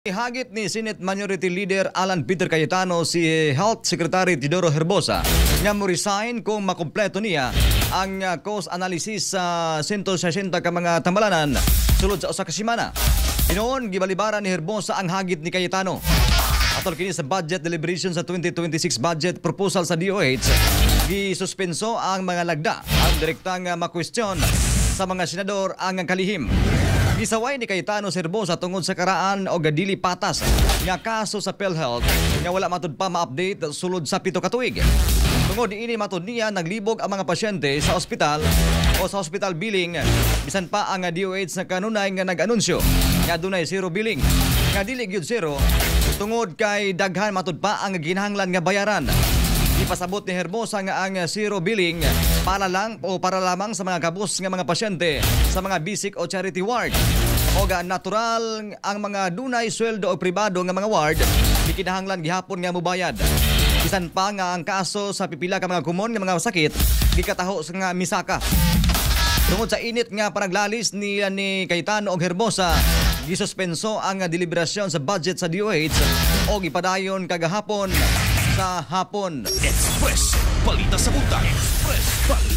Hagit ni Senate Minority Leader Alan Peter Cayetano si Health Secretary Teodoro Herbosa nga mo resign kung makumpleto niya ang cost analysis sa 160 ka mga tambalanan sulod sa usa ka semana. Hinuon gibalibaran ni Herbosa ang hagit ni Cayetano. Atol kini sa budget deliberation sa 2026 budget proposal sa DOH, gisuspenso ang mga lagda ang direktang makwestiyon sa mga senador ang kalihim. Gisaway ni Cayetano si Herbosa tungod sa karaan o dili patas nga kaso sa PhilHealth nga wala matud pa ma-update sulod sa 7 ka tuig. Tungod niini, matud niya, naglibog ang mga pasyente sa ospital o sa hospital billing bisan pa ang DOH na kanunay nga nag-anunsyo nga dunay zero billing nga dili gyud zero tungod kay daghan matud pa ang ginahanglan nga bayaran. Ipasabot ni Herbosa nga ang zero billing para lang o para lamang sa mga kabus nga mga pasyente sa mga basic o charity ward. O ga natural ang mga dunay sweldo o pribado nga mga ward, di kinahanglan gihapon nga mobayad. Bisan pa nga ang kaso sa pipila ka mga komon nga mga sakit gikataho sa nga misaka. Tungod sa init nga panaglalis ni Cayetano og Herbosa, gisuspenso ang deliberasyon sa budget sa DOH o gipadayon kagahapon sa hapon. Express Balita sa Buntag. Express Balita.